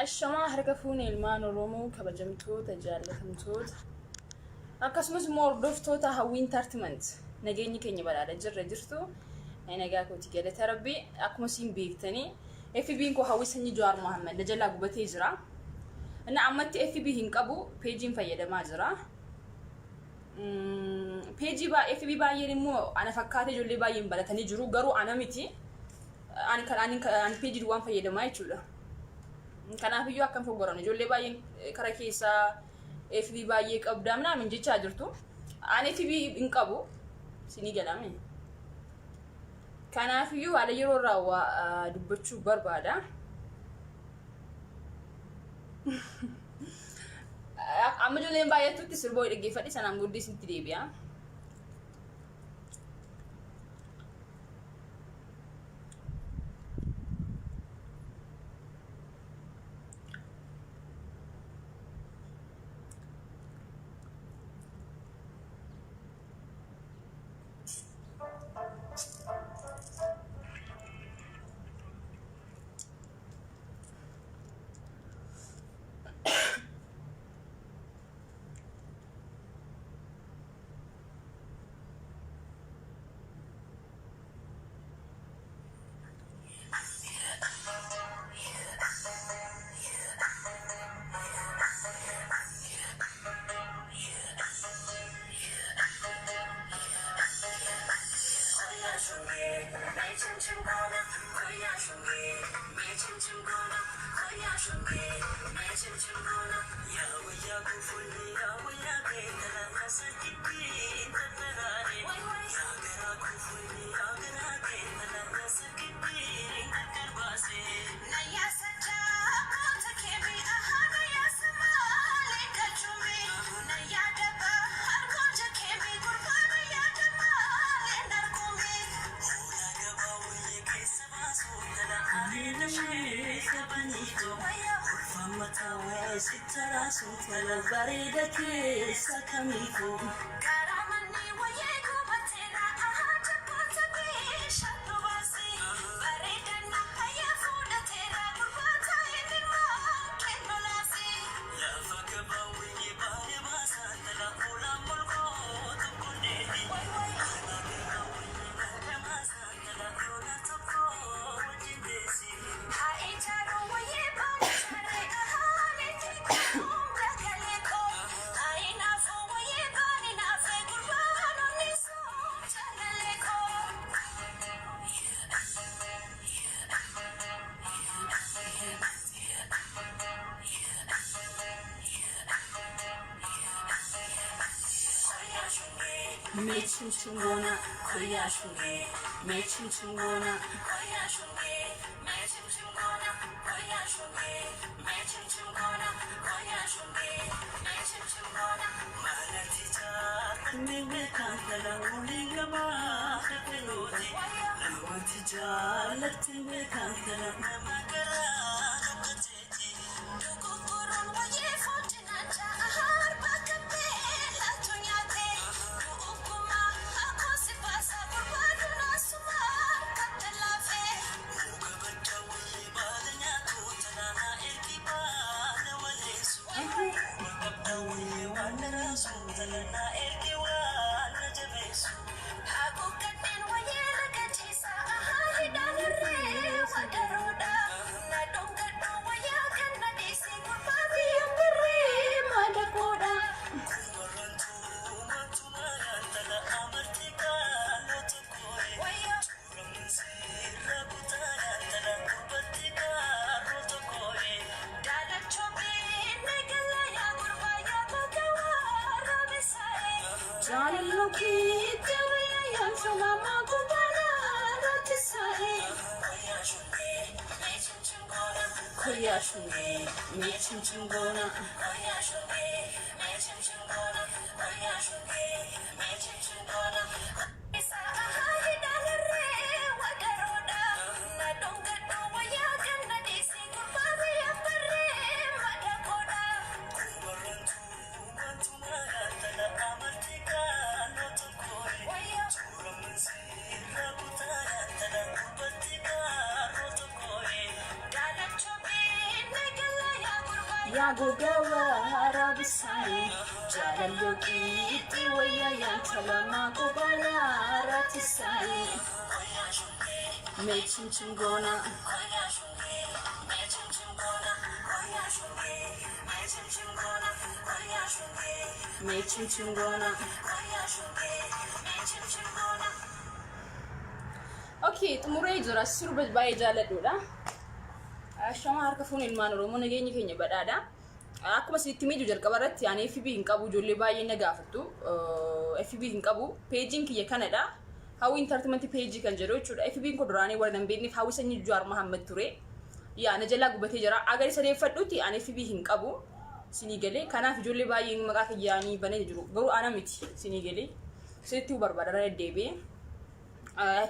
Ashamaa harka fuune ilmaan Oromoo kabajamtoota jaallatamtoota akkasumas immoo hordoftoota Hawwiin Entertainment nageenyi keenya badhaadha jirra jirtu nagaa kooti galata rabbi akkuma isin beektanii FB'n koo Hawwii Sanyii Jawaar Mohaammed na jalaa gubatee jira. Inni ammatti FB hin qabu peejiin fayyadamaa jira. Peejii FB baay'een immoo ana fakkaatee ijoollee baay'een baratanii jiru garuu ana miti. Ani kan ani ani peejii duwwaan fayyadamaa jechuudha. Kanaafiyyuu akkam foggoran ijoollee baay'een kara keessaa FB baay'ee qabdaa minaamin jechaa jirtu. Ani FB hin qabu. Sinii galame. Kanaafiyyuu haala yeroo irraa waa dubbachuu barbaada. Amma ijoolleen baay'attutti sirboo dhaggeeffadhe sanaan booddee isinitti deebi'a. Bareeda keessa kamiifuu. Mee cimcim goona koyyaa shungee. Mee cimcim goona. Koyyaa shumee mee chimchim goona. Yaa gogaa waraabessaanii jaalalloo qiixxii wayyaa yaanta lamaa qophaa'aa raatisaanii. Mee chimchim goona. Mee chimchim goona. Okay, xumuree jira. Sirba baay'ee jaalladhuudha. Shama harka fuun ilmaan Oromoo, nageenyi keenya badhaadha. Akkuma isinitti miidhu jalqaba irratti ani FB hin qabu, ijoollee baay'ee na gaafattu. FB hin qabu. Peejiin kiyya kanadha. Hawwi Entertainment page kan jedhu jechuudha. FB'n kun duraanii warra hin beekneef Hawwi Sanyii Jawaar Mahammad ture. Yaa na jalaa gubatee jira. Agari sadeeffadhutti ani FB hin qabu. Sinii galee. Kanaaf ijoollee baay'een maqaa kiyyaanii banee jiru. Garuu ana miti sinii galee. Sinitti barbaada irra deddeebi'ee.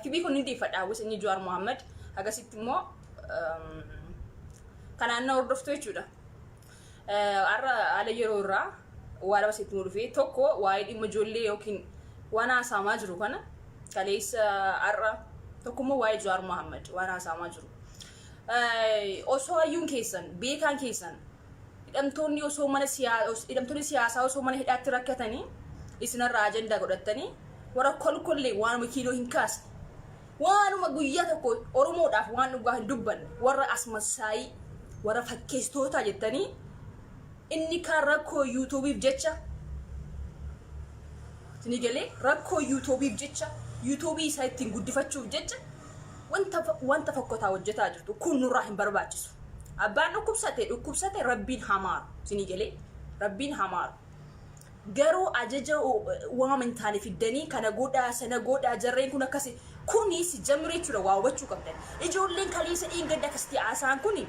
FB kun ni deeffadha, Hawwi Sanyii Jawaar Muhammad. Akkasitti immoo kanaan na hordoftu jechuudha. Har'a haala yeroo irraa waa lama sitti dhufee, tokko waa'ee dhimma ijoollee yookiin waan haasa'amaa jiru kana kaleessa har'a, tokko immoo waa'ee Jawaar Muhammad waan haasa'amaa jiru. Osoo hayyuun keessan, beekaan keessan, hidhamtoonni osoo mana hidhamtoonni siyaasaa osoo mana hidhaatti rakkatanii, isinarraa ajandaa godhattanii warra kolkollee waanuma kiiloo hin kaasne, waanuma guyyaa tokko Oromoodhaaf waan dhugaa hin dubbanne, warra asmassaayii, warra fakkeessitootaa jettanii, inni kaan rakkoo YouTubeiif jecha isinii galee, rakkoo YouTubeiif jecha, YouTubeii isaa ittiin guddifachuuf jecha wanta fokkotaa hojjetaa jirtu. Kun nurraa hin barbaachisu. Abbaan dhukkubsate dhukkubsate, rabbiin hamaaru, isinii galee, rabbiin hamaaru. Garuu ajaja waan hin taane fiddanii kana godhaa, sana godhaa, jarreen kun akkasi kuni si jamre jechuudha. Waa hubachuu qabdan. Ijoolleen kaleessa dheengadda akkasitti haasa'an kuni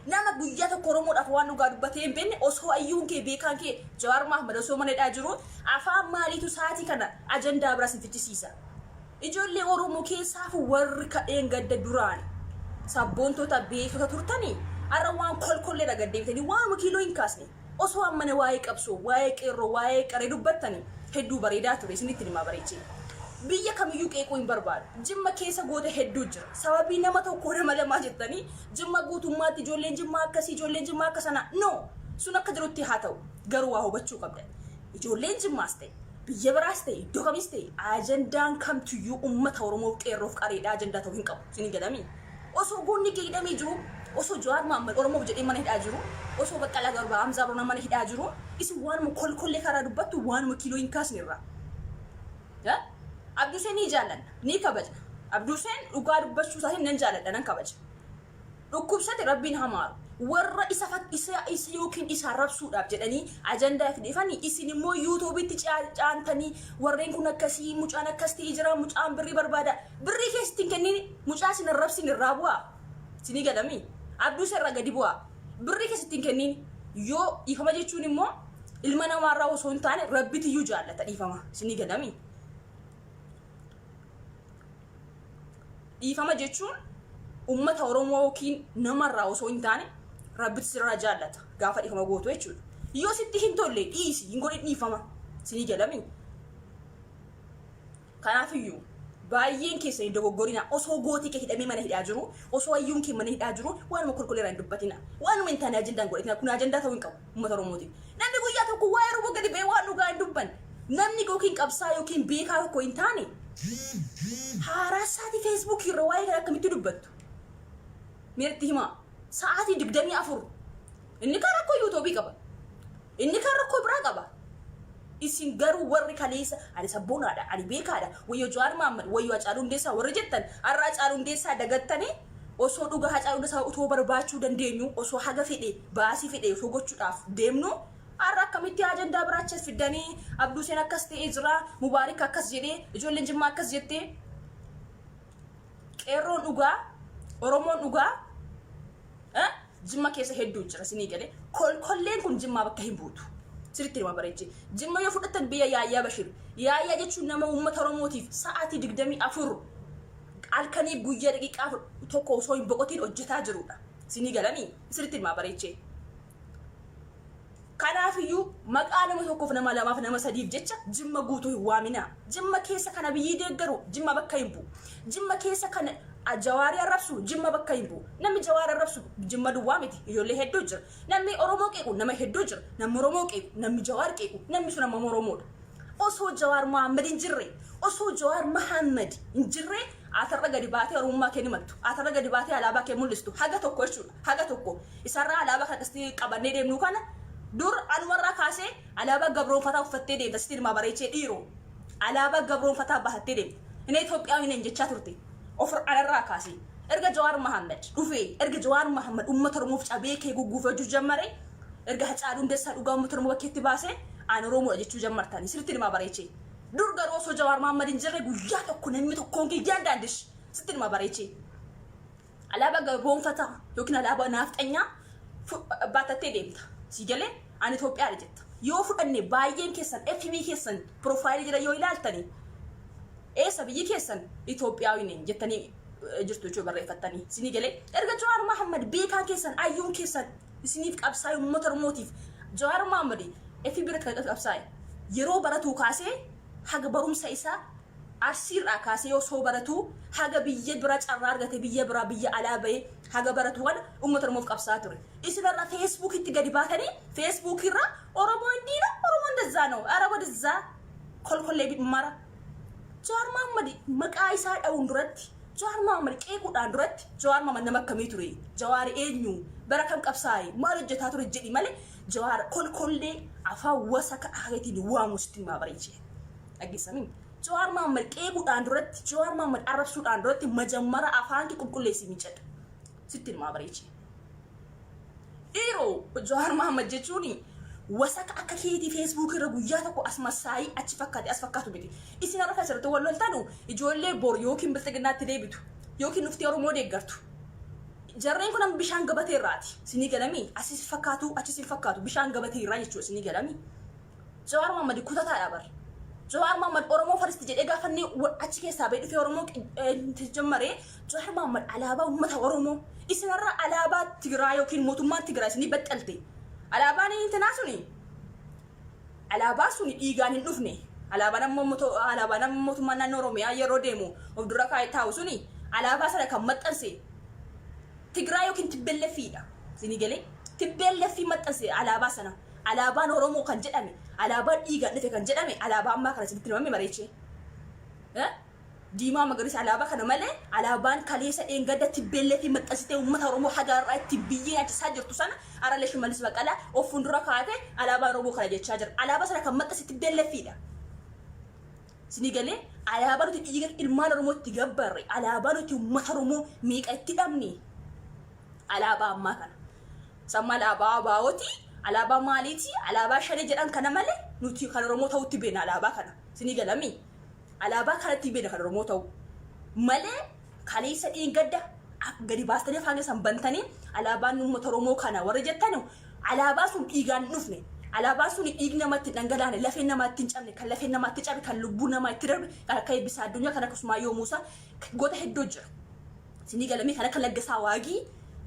nama guyyaa tokko Oromoodhaaf waan dhugaa dubbatee hin beekne. Osoo hayyuun kee, beekaan kee Jawaar Mahammad osoo mana hidhaa jiru, afaan maaliitu sa'aatii kana ajandaa biraas hin fichisiisa? Ijoollee Oromoo keessaaf warri kadheen gadda duraan sabboontota beektota turtanii, har'a waan kolkolleedha gaddeebitanii waanuma kiiloo hin kaasne. Osoo ammana waa'ee qabsoo, waa'ee qeerroo, waa'ee qaree dubbattanii hedduu bareedaa ture, isinitti himaa bareechee. Biyya kamiyyuu qeequu hin barbaadu. Jimma keessa goota hedduu jira. Sababii nama tokko, nama lamaa jettanii Jimma guutummaatti ijoolleen Jimmaa akkasii, ijoolleen Jimmaa akka sanaa. No! Sun akka jirutti haa ta'u. Garuu waa hubachuu qabdan. Ijoolleen Jimmaas ta'e, biyya biraas ta'e, iddoo kamis ta'e, ajandaan kamtuyyuu uummata Oromoof, qeerroof qareedhaa ajandaa ta'uu hin qabu. Isin hin galamii? Osoo goonni kee hidhamee jiru, osoo Jawaar Mohaammed Oromoof jedhee mana hidhaa jiru, osoo Baqqalaa Garbaa, Hamzaa Boronaa mana hidhaa jiru, isin waanuma kolkollee karaa dubbattu, waanuma kiiloo hin kaasne irraa. Abduuseen ni jaalladha, ni kabaja. Abduuseen dhugaa dubbachuu isaatiin nan jaalladha, nan kabaja. Dhukkubsate, rabbiin hamaaru. Warra isa isa isa yookiin isa arrabsuudhaaf jedhanii ajandaa fidifanii, isin immoo YouTubeitti caantanii warreen kun akkasii, mucaan akkas ta'ee jira, mucaan birrii barbaada. Birrii keessatti hin kennin, mucaa isin arrabsin irraa bu'aa. Isinii galamii? Abduusee irraa gadi bu'aa. Birrii keessatti hin kennin. Yoo dhiifama jechuun immoo ilma namaarraa osoo hin taane rabbitiyyuu jaallata dhiifama. Isinii galamii? Dhiifama jechuun ummata Oromoo yookiin namarraa osoo hin taane rabbitu sirraa jaallata gaafa dhiifama gootu jechuudha. Yoo sitti hin tolle dhiisi, hin godhin dhiifama. Isinii galamii? Kanaafiyyuu baay'een keessan hin dogoggorina. Osoo gootii kee hidhamee mana hidhaa jiru, osoo hayyuun kee mana hidhaa jiru, waanuma kolkolleerraa hin dubbatina. Waanuma hin taane ajandaan godhatina. Kun ajandaa ta'uu hin qabu uummata Oromootiif. Namni guyyaa tokko waa'ee Oromoo gadi ba'ee waan dhugaa hin dubbanne, namni yookiin qabsaa yookiin beekaa tokko hin taane, haaraa sa'aatii Facebookii irra waa'ee kana akkamitti dubbattu? Meetti himaa. Sa'aatii 24. Inni kaan rakkoo YouTubeii qaba. Inni kaan rakkoo biraa qaba. Isin garuu warri kaleessa ani sabboonaadha, ani beekaadha, wayyoo Jawaar Mahaammad, wayyoo Hacaaluu Hundeessaa warri jettan, har'a Hacaaluu Hundeessaa dagattanii, osoo dhugaa Hacaaluu Hundeessaa utoo barbaachuu dandeenyu, osoo haga fedhe baasii fedhe osoo gochuudhaaf deemnu, har'a akkamitti ajandaa biraachas fiddanii Abduuseen akkas ta'ee jira, Mubaarik akkas jedhee, ijoolleen Jimmaa akkas jettee? Qeerroon dhugaa, Oromoon dhugaa Jimma keessa hedduu jira, sinii galee. Kolkolleen kun Jimmaa bakka hin buutu. Sirriitti nama bareeche. Jimma yoo fudhattan, biyya Yaayyaa Bashir. Yaayyaa jechuun nama uummata Oromootiif sa'aatii 24 halkanii guyyaa daqiiqaa tokko osoo hin boqotiin hojjetaa jirudha. Sinii galanii, sirriitti nama bareeche. Kanaafiyyuu maqaa nama tokkoof, nama lamaaf, nama sadiif jecha Jimma guutuu hin waaminaa. Jimma keessa kana biyyii deeggaru Jimma bakka hin bu'u. Jimma keessa kana Jawaarii arrabsu Jimma bakka hin bu'u. Namni Jawaar arrabsu Jimma duwwaa miti. Ijoollee hedduu jira. Namni Oromoo qeequ nama hedduu jira. Namni Oromoo qeequ, namni Jawaar qeequ, namni sun amma Oromoodha. Osoo Jawaar Mohaammed hin jirre, osoo Jawaar Mohaammed hin jirre, atarra gadi baatee Oromummaa kee ni mattu. Atarra gadi baatee alaabaa kee mul'istu. Haga tokko jechuudha. Haga tokko. Isarraa alaabaa kan akkasitti qabannee deemnu kana dur anumarraa kaasee alaabaa gabroonfataa uffattee deemta, sitti ilmaa bareechee dhiiroo. Alaabaa gabroonfataa bahattee deemta. Inni Itoophiyaa hin jechaa turte. Of alarraa kaasee. Erga Jawaar Mohaammed dhufee, erga Jawaar Mohaammed uummata Oromoof cabee kee gugguufee hojjechuu jammare, erga Hacaaluu Hundeessaa dhugaa uummata Oromoo bakkeetti baasee, aan Oromoodha jechuu jammartanii, sirriitti ilmaa bareechee. Dur garuu osoo Jawaar Mohaammed hin jirre guyyaa tokko namni tokkoon kee yaandaandish, sitti ilmaa bareechee. Alaabaa gabroonfataa yookiin alaabaa naafxanyaa baatattee deemta. Si galee, ani Itoophiyaadha jetta. Yoo fudhanne, baay'een keessan FB keessan profile jira yoo ilaaltanii, eessa biyyi keessan, Itoophiyaawin jettanii jirtu jechuudha barreeffattanii. Isinii galee, erga Jawaar Mohaammed beekaan keessan, ayyuun keessan isiniif qabsaa'e, uummata Oromootiif Jawaar Mohaammed FB irratti kan qabsaa'e yeroo baratuu kaasee haga barumsa isaa Arsiirraa kaasee osoo baratuu haga biyya bira carraa argate, biyya biraa, biyya alaa bahee haga baratu kana uummata Oromoof qabsaa'aa ture. Isinarra Feesbuukitti gadi baatanii Feesbuukirra Oromoon diina, Oromoon dazzaa noo, araba dazzaa kolkollee mara. Jawaar Mohaammed maqaa isaa dha'uun duratti, Jawaar Mohaammed qeequudhaan duratti, Jawaar Mohaammed nama akkamii ture? Jawaar eenyu? Bara kam qabsaa'e? Maal hojjetaa ture jedhi malee Jawaar kolkollee afaan wasaka akeetiin waamu sitti himaa bareechee. Dhageessanii? Jawaar Mohaammed qeequudhaan duratti, Jawaar Mohaammed arrabsuudhaan duratti majammara afaan kee qulqulleessii miicadhu. Sitti himaa bareechee. Dhiiroo, Jawaar Mohaammed jechuun wasaka akka keetii Feesbuuk irra guyyaa tokko as massaayii achi fakkaate as fakkaatu miti. Isin har'a kan asirratti wal loltanu ijoollee bor yookiin Bilxiginnaatti deebitu yookiin dhuftee Oromoo deeggartu. Jarreen kun amma bishaan gabatee irraati. Isinii galamii, asis fakkaatu achis hin fakkaatu, bishaan gabatee irraa jechuudha, isinii galamii. Jawaar Mohaammed kutataadha bar. Jawaar Mohaammed Oromoo first jedhee gaafa inni achi keessaa bahee dhufee Oromoo jammaree, Jawaar Mohaammed alaabaa uummata Oromoo isinarra alaabaa Tigraay yookiin mootummaan Tigraay isinii baxxalte. Alaabaan intinaa suni, alaabaa suni dhiigaan hin dhufne. Alaabaan amma alaabaan amma mootummaan naannoo Oromiyaa yeroo deemu of dura kaa'ee taa'u suni, alaabaa sana kan maxxanse Tigraay yookiin Tibbeelleffiidha. Isinii galee, Tibbeelleffii maxxanse alaabaa sana. Alaabaan Oromoo kan jedhame, alaabaan dhiigaan dhufe kan jedhame alaabaa ammaa kana isinitti himame bareechee. Diimaa magariisa alaabaa kana malee, alaabaan kaleessa dheengadda Tibbeelleefi maxxansitee uummata Oromoo haga har'aa ittiin biyyee nyaachisaa jirtu sana Aralee Shimallis Baqqalaa of fuuldura kaa'atee alaabaa Oromoo kana jechaa jira. Alaabaa sana kan maxxanse Tibbeelleeffiidha. Isinii galee, alaabaa nuti dhiiga ilmaan Oromoo itti gabbarre, alaabaa nuti uummata Oromoo meeqa itti dhabne, alaabaa ammaa kana. Samma alaabaa ABOti, alaabaa maaliiti, alaabaa shanee jedhan kana malee nuti kan Oromoo ta'utti beekna alaabaa kana. Isinii galamii? Alaabaa kanatti beekna kan Oromoo ta'u. Malee kaleessa dheengadda gadi baastanii afaan keessan bantanii alaabaan uummata Oromoo kana warri jettanu, alaabaa sun dhiigaan hin dhufne. Alaabaan sun dhiigni namatti hin dhangalaane, lafeen namaatti hin cabne, kan lafeen namaatti cabe, kan lubbuu namaa itti darbe, kan akka Eebbisaa Addunyaa, kan akka Usmaayyoo Muusaa, goota hedduu jira. Isinii galamee, kan akka Laggasaa Waagii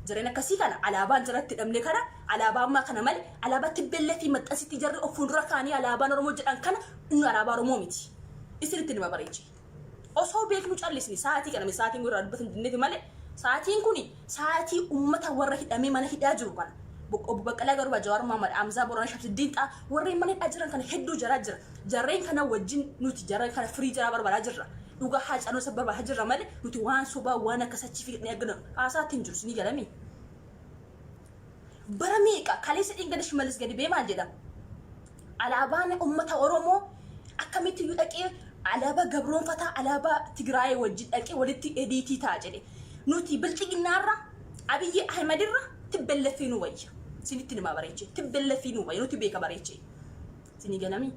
jareen akkasii kana alaabaan jaratti hidhamne kana, alaabaa ammaa kana malee, alaabaa Tibbeellee fi maxxansitti jarri of fuuldura kaanii alaabaan Oromoo jedhan kana inni alaabaa Oromoo miti. Isinitti nima bareeche. Osoo beeknu callisni sa'aatii kana, sa'aatiin kun irraa dubbatan jenneeti malee, sa'aatiin kun sa'aatii uummata warra hidhamee mana hidhaa jiru kana. Obbo Baqqalaa Garbaa, Jawaar Mohaammed, Amzaa Boranaa, Shamsiddiin Xaa, warreen mana hidhaa jiran kana hedduu jaraa jira. Jarreen kana wajjin nuti jarreen kana firii jaraa barbaadaa jirra. Dhugaa Haacaaluu isa barbaadaa jirra malee nuti waan sobaa waan akkas achi fiiqnee arginu haasaatti hin jiru, isinii galamii. Bara meeqa kaleessa dhingada Shimallis gadi bee maal jedha? Alaabaan uummata Oromoo akkamitti iyyuu dhaqee alaabaa gabroonfataa, alaabaa Tigraayee wajjin dhaqee walitti ediitii ta'a jedhe. Nuti Bilxiginnaarra, Abiyyi Ahmedirra Tibbeelleffii nu wayya. Isinitti nima bareeche. Tibbeelleffii nu wayya, nuti beeka bareeche. Isinii galamii.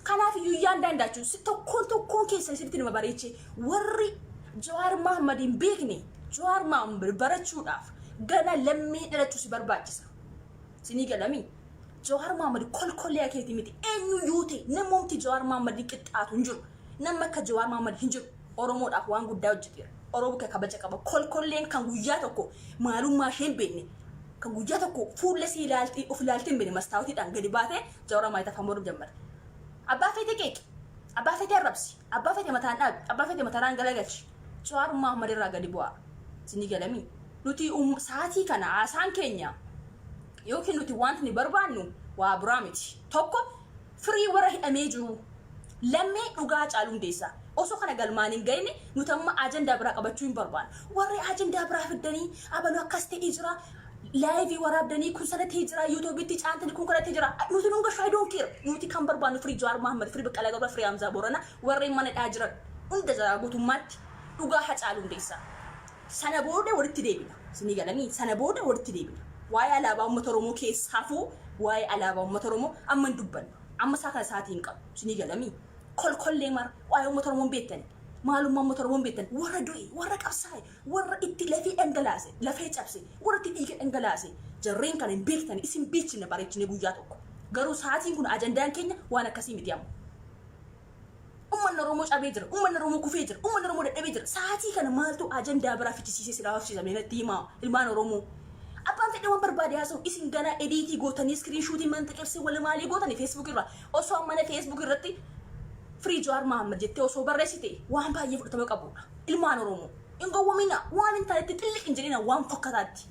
Kanaaf iyyuu yaan daandaachu tokkoon tokkoon keessan, isinitti nima bareeche, warri Jawaar Mohammad hin beekne Jawaar Mohammad barachuudhaaf Gana lammii dhalachuu si barbaachisa. Sinii galamii? Jawaar Mohaammed kolkollee keetii miti. Eenyu yoo ta'e, namoomti Jawaar Mohaammed qixxaatu hin jiru. Nama akka Jawaar Mohaammed hin jiru. Oromoodhaaf waan guddaa hojjeteera. Oromoo kan kabaja qaba. Kolkolleen kan guyyaa tokko maalummaa ishee hin beekne, kan guyyaa tokko fuula isii ilaaltee of ilaaltee hin beekne, mastaawotiidhaan gadi baatee Jawaar Mohaammed afaan mormu jammarte. Abbaa feete qeeqi. Abbaa feete arrabsi. Abbaa feete mataan dhaabi. Abbaa feete mataraan galagalchi. Jawaar Mohaammed irraa gadi bu'aa. Sinii galamii? Nuti sa'aatii kana haasaan keenya yookiin nuti wanti ni barbaannu waa biraa miti. Tokko, firii warra hidhamee jiru. Lammii, dhugaa Hacaaluu Hundeessaa. Osoo kana galmaan hin gahine nuti amma ajandaa biraa qabachuu hin barbaannu. Warri ajandaa biraa fiddanii abaluu akkas ta'ee jira. Live waraabdanii kun sana ta'ee jira. YouTubeitti caantanii kun kana ta'ee jira. Nuti nun gashu, I don't care. Nuti kan barbaannu firii Jawaar Mohaammed, firii Baqqalaa Garbaa, firii Hamzaa Booranaa, warreen mana hidhaa jiran hunda jira guutummaatti, dhugaa Hacaaluu Hundeessaa. Sana booda walitti deebina. Sinii galamii? Sana booda walitti deebina. Waa'ee alaabaa uummata Oromoo keessaafuu, waa'ee alaabaa uummata Oromoo amma hin dubbannu. Amma isaa kana sa'aatii hin qabu. Sinii galamii? Kolkollee mara waa'ee uummata Oromoo hin beektani. Maalummaa uummata Oromoo hin beektani. Warra du'e, warra qabsaa'e, warra itti lafee dhangalaase, lafee cabse, warra itti dhiiga dhangalaase. Jarreen kana hin beektani. Isin beeksifna bareechinee guyyaa tokko. Garuu sa'aatiin kun ajandaan keenya waan akkasii miti amma. Uummanni Oromoo cabee jira. Uummanni Oromoo kufee jira. Uummanni Oromoo dadhabee jira. Sa'aatii kana maaltu ajandaa biraa fichisiisee si dhaabsiisa? Mee natti himaa, ilmaan Oromoo. Abbaan fedhe waan barbaade haasa'u, isin ganaa edit gootanii, screenshot manta qibsee wal maalii gootanii Facebook irraa, osoo mana Facebook irratti "Free Jawaar Mohaammed" jettee osoo barreessite waan baay'ee fudhatama qabudha. Ilmaan Oromoo, hin gowwomina, waan hin taanetti xilliq hin jedhina waan fokkataatti.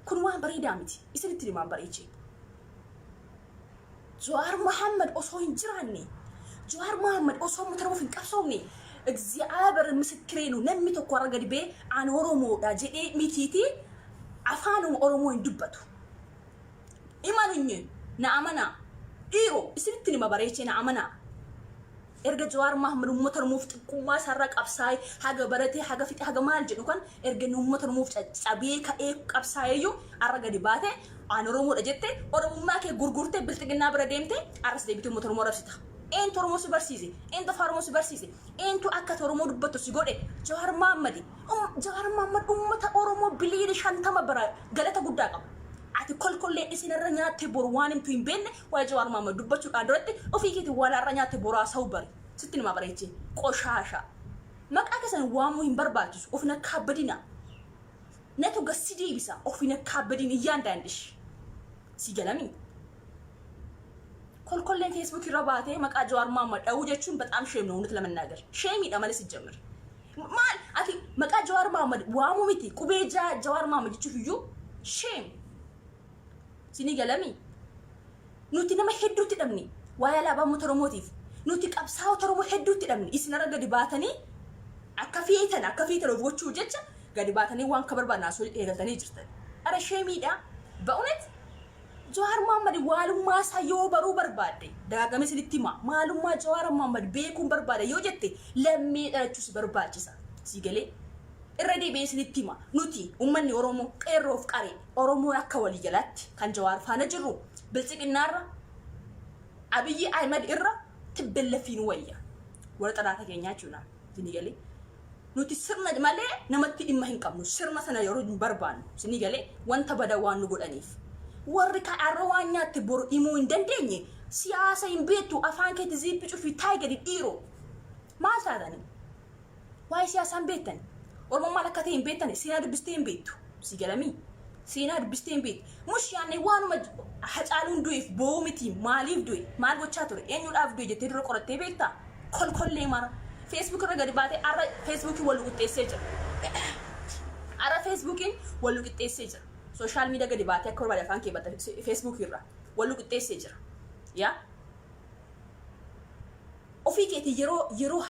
Kun waan bareedaa miti. Isinitti himaan bareechee. Jawaar Mohaammed osoo hin jiraanne, Jawaar Mohaammed osoo uummata Oromoof hin qabsoofne, እግዚአብሔር ምስክሬ ነው, namni tokko har'a gadi ba'ee "Ani Oromoodha" jedhee mitiiti, afaanuma Oromoo hin dubbatu. Imanuny na amanaa. Dhiiroo, isinitti nima bareechee, na amanaa. Erga Jawaar Mohaammed uummata Oromoof xiqqummaa isaarraa qabsaa'ee, haga baratee, haga fixe, haga maal jedhu kan erga inni uummata Oromoof caccabee ka'ee qabsaa'eeyyuu, har'a gadi baate "Ani Oromoodha" jette, Oromummaa kee gurgurtee bilxiginnaa bira deemte, har'as deebitee uummata Oromoo arrabsita. Eentu Oromoo si barsiise? Eentu afaan Oromoo si barsiise? Eentu akka ati Oromoo dubbattu si godhe? Jawaar Mohaammed. Jawaar Mohaammed uummata Oromoo biliyoona 50 bira galata guddaa qaba. Ati kolkollee isinirra nyaattee boru waan himtu hin beekne, waa'ee Jawaar Mohaammed dubbachuudhaan duratti ofii keetii waan har'a nyaatte boru haasa'uu bari. Sitti nima bareechee. Qoshaasha. Maqaa keessan waamuu hin barbaachisu. Of hin akkaabbadina. Natu gassi deebisa. Of hin akkaabbadin እያንዳንድሽ. Si galamii? Kolkolleen Facebook irra baatee maqaa Jawaar Mohaammed dha'uu jechuun በጣም shame ነው እውነት ለመናገር shame dha malee ሲጀምር maal ati maqaa Jawaar Mohaammed waamuu miti, qubee Jawaar Mohaammed jechuuf iyyuu shame. Sinii galamii? Nuti nama hedduutti dhabne waa'ee alaabaa uummata Oromootiif. Nuti qabsaa'ota Oromoo hedduutti dhabne. Isin irra gadi baatanii akka feetan of gochuu jecha gadi baatanii waan ka barbaadan haasoo eegaltanii jirtan. Ara shame dha. በእውነት Jawaar Mohaammed waalummaa isaa yoo baruu barbaadde, dagaagame isinitti hima, maalummaa Jawaar Mohaammed beekuun barbaada yoo jette, lammii dhalachuu si barbaachisa. Si galee? Irra deebi'ee isinitti hima, nuti uummanni Oromoo qeerroof qaree Oromoon akka waliigalaatti kan Jawaar faana jirru, bilxiginnaarra, Abiyyi Ahmed irra tibbellaffiin wayya. Warra xalaata keenyaa jechuudha. Isinii galee? Nuti sirna malee namatti dhimma hin qabnu. Sirna sana yeroo hin barbaannu. Isinii galee? Wanta bada waan nu godhaniif. Warri ka'aarra waan nyaatte boru himuu hin dandeenye, siyaasa hin beektu, afaan keetti ziippii cufii taa'ii gadi dhiiroo. Maal taatanii? Waa'ee siyaasaa hin beektan. Oromoon maal akka ta'e hin beektan. Seenaa dubbistee hin beektu. Si galamii? Seenaa dubbistee hin beektu. Mush yaannee waanuma Hacaaluun du'eef boo'u miti, maaliif du'e? Maal gochaa ture? Eenyuudhaaf du'e jettee dura qorattee beektaa? Kolkollee mara. Facebook irra gadi baatee har'a Facebookiin wal qixxeessee jira. Har'a Facebookiin wal qixxeessee jira. Social media gadi baatee akka barbaade afaan kee batta, Facebook irra wal qixxeessee jira. Yaa? Ofii keetii yeroo yeroo